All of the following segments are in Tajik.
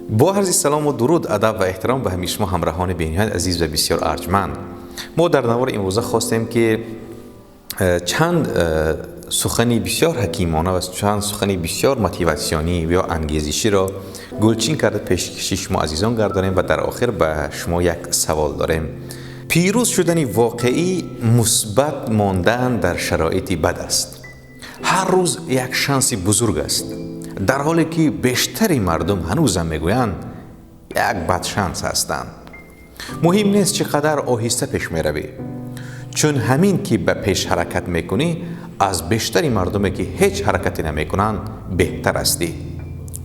Бо арзи салому дуруд, адаб ва эҳтиром ба ҳамаи шумо ҳамроҳони бениҳоят азиз ва бисёр арҷманд. Мо дар навори имрӯза хостем, ки чанд сухани бисёр ҳакимона ва чанд сухани бисёр мотиватсионӣ ё ангезиширо гулчин карда пешкаши шумо азизон гардонем ва дар охир ба шумо як савол дорем. Пирӯз шудани воқеӣ мусбат мондан дар шароити бад аст. Ҳар рӯз як шанси бузург аст, дар ҳоле ки бештари мардум ҳанӯзам мегӯянд, як бадшанс ҳастанд. Муҳим нест, чӣ қадар оҳиста пеш меравӣ, чун ҳамин ки ба пеш ҳаракат мекунӣ, аз бештари мардуме, ки ҳеҷ ҳаракате намекунанд, беҳтар ҳастӣ.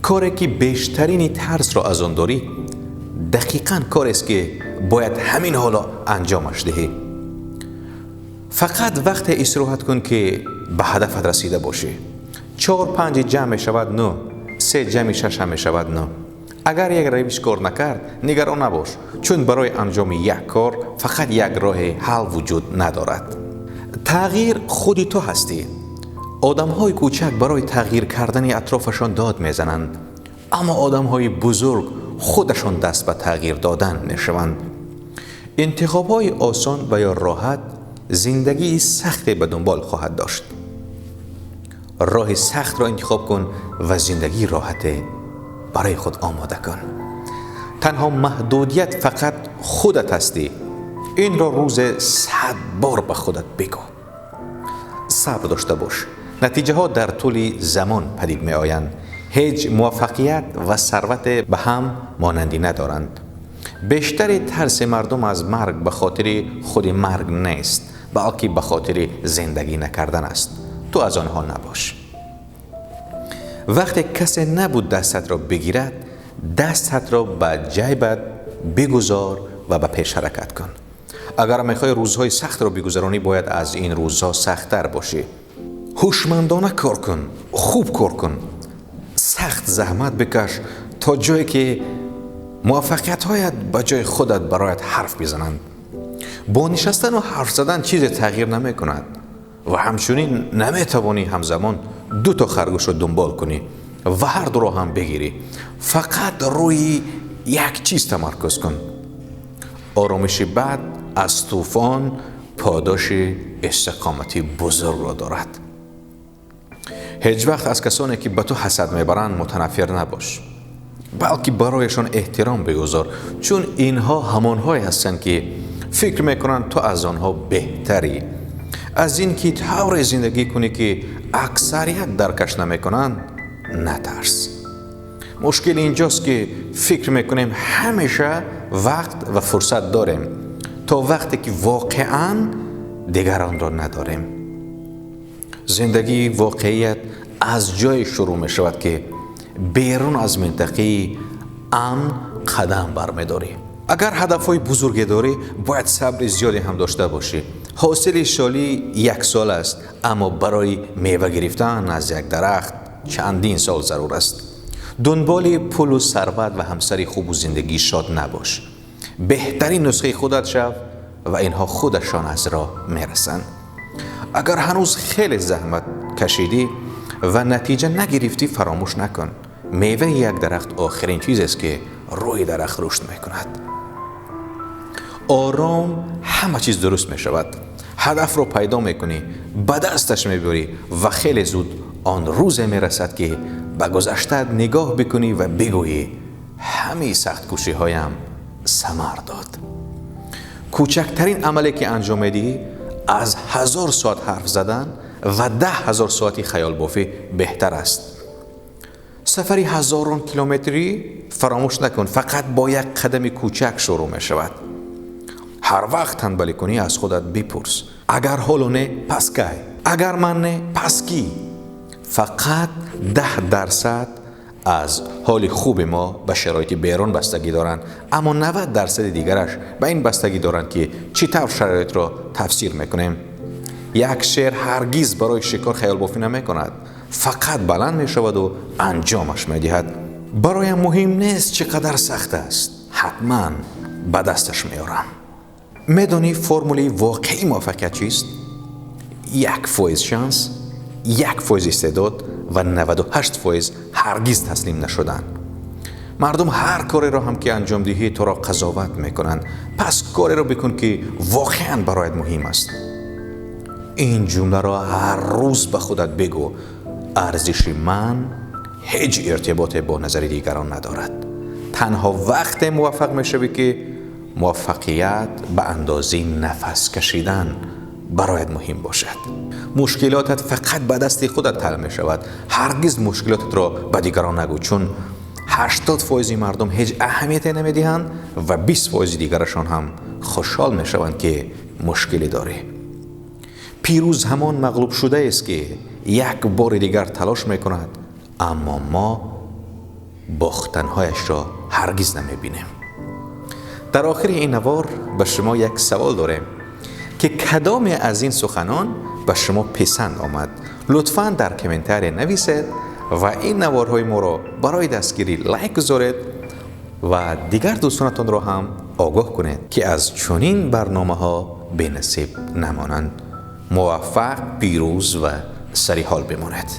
Коре ки бештарини тарсро аз он дорӣ, дақиқан корест, ки бояд ҳамин ҳоло анҷомаш диҳӣ. Фақат вақте истироҳат кун, ки ба ҳадафат расида бошӣ. Чор панҷи ҷамъ мешавад нӯ, се ҷамъи шаш ҳам мешавад нӯ. Агар як равиш кор накард, нигарон набош, чун барои анҷоми як кор фақат як роҳи ҳал вуҷуд надорад. Тағйир худи ту ҳастӣ. Одамҳои кӯчак барои тағйир кардани атрофашон дод мезананд, аммо одамҳои бузург худашон даст ба тағйир додан мешаванд. Интихобҳои осон ва ё роҳат зиндагии сахте ба дунбол хоҳад дошт. Роҳи сахтро интихоб кун ва зиндагии роҳате барои худ омода кун. Танҳо маҳдудият фақат худат ҳастӣ. Инро рӯзе 100 бор ба худат бигӯ. Сабр дошта бош, натиҷаҳо дар тӯли замон падид меоянд. Ҳеҷ муваффақият ва сарвате ба ҳам монандӣ надоранд. Бештари тарси мардум аз марг ба хотири худи марг нест, балки ба хотири зиндагӣ накардан аст. Ту аз онҳо набош. Вақте касе набуд дастатро бигирад, дастатро ба ҷайбат бигузор ва ба пеш ҳаракат кун. Агар мехоҳӣ рӯзҳои сахтро бигузаронӣ, бояд аз ин рӯзҳо сахттар бошӣ. Ҳушмандона кор кун, хуб кор кун, сахт заҳмат бикаш, то ҷое ки муваффақиятҳоят ба ҷои худат бароят ҳарф бизананд. Бо нишастану ҳарф задан чизе тағйир намекунад ва ҳамчунин наметавонӣ ҳамзамон дуто харгӯшро дунбол кунӣ ва ҳар дуро ҳам бигирӣ. Фақат рӯи як чиз тамаркуз кун. Оромиши баъд аз тӯфон подоши истиқомати бузургро дорад. Ҳеҷ вақт аз касоне, ки ба ту ҳасад мебаранд, мутанаффир набош, балки барояшон эҳтиром бигузор, чун инҳо ҳамонҳое ҳастанд, ки фикр мекунанд, ту аз онҳо беҳтарӣ. Аз ин ки тавре зиндагӣ кунӣ, ки аксарият даркаш намекунанд, натарс. Мушкил инҷост, ки фикр мекунем, ҳамеша вақт ва фурсат дорем, то вақте ки воқеан дигар онро надорем. Зиндагии воқеият аз ҷое шурӯъ мешавад, ки берун аз минтақаи амн қадам бармедорӣ. Агар ҳадафҳои бузурге дорӣ, бояд сабри зиёде ҳам дошта бошӣ. Ҳосили шолӣ як сол аст, аммо барои мева гирифтан аз як дарахт чандин сол зарур аст. Дунболи пулу сарват ва ҳамсари хубу зиндагии шод набош. Беҳтарин нусхаи худат шав ва инҳо худашон аз роҳ мерасанд. Агар ҳанӯз хеле заҳмат кашидӣ ва натиҷа нагирифтӣ, фаромӯш накун, меваи як дарахт охирин чизест, ки рӯи дарахт рушд мекунад. Ором ҳама чиз дуруст мешавад. Ҳадафро пайдо мекунӣ, ба дасташ мебарӣ ва хеле зуд он рӯзе мерасад, ки ба гузаштаат нигоҳ бикунӣ ва бигӯӣ: «Ҳамаи сахткӯшиҳоям самар дод». Кӯчактарин амале, ки анҷом медиҳӣ, аз 1000 соат ҳарф задан ва 10 000 соати хаёлбофӣ беҳтар аст. Сафари ҳазорон километрӣ, фаромӯш накун, фақат бо як қадами кӯчак шурӯъ мешавад. Ҳар вақт танбалӣ кунӣ, аз худат бипурс: «Агар ҳоло не, пас кай? Агар ман не, пас кӣ?» Фақат 10% аз ҳоли хуби мо ба шароити берун бастагӣ доранд, аммо 90% дигараш ба ин бастагӣ доранд, ки чӣ тавр шароитро тафсир мекунем. Як шер ҳаргиз барои шикор хаёлбофӣ намекунад, фақат баланд мешаваду анҷомаш медиҳад. Бароям муҳим нест, чӣ қадар сахт аст, ҳатман ба дасташ меорам. Медонӣ, формулаи воқеии муваффақият чист? 1% шанс, 1% истеъдод ва 98% ҳаргиз таслим нашудан. Мардум ҳар кореро ҳам ки анҷом диҳӣ, туро қазоват мекунанд. Пас кореро бикун, ки воқеан бароят муҳим аст. Ин ҷумларо ҳар рӯз ба худат бигӯ: арзиши ман ҳеҷ иртиботе бо назари дигарон надорад. Танҳо вақте муваффақ мешавӣ, ки муваффақият ба андозаи нафас кашидан бароят муҳим бошад. Мушкилотат фақат ба дасти худат ҳал мешавад. Ҳаргиз мушкилотатро ба дигарон нагӯ, чун 80% мардум ҳеҷ аҳамияте намедиҳанд ва 20% дигарашон ҳам хушҳол мешаванд, ки мушкиле дорӣ. Пирӯз ҳамон мағлуб шудаест, ки як бори дигар талош мекунад, аммо мо бохтанҳояшро ҳаргиз намебинем. Дар охири ин навор ба шумо як савол дорем, ки кадоме аз ин суханон ба шумо писанд омад? Лутфан дар комментария нависед ва ин наворҳои моро барои дастгирӣ лайк гузоред ва дигар дӯстонатонро ҳам огоҳ кунед, ки аз чунин барномаҳо бенасиб намонанд. Муваффақ, пирӯз ва сариҳол бимонед.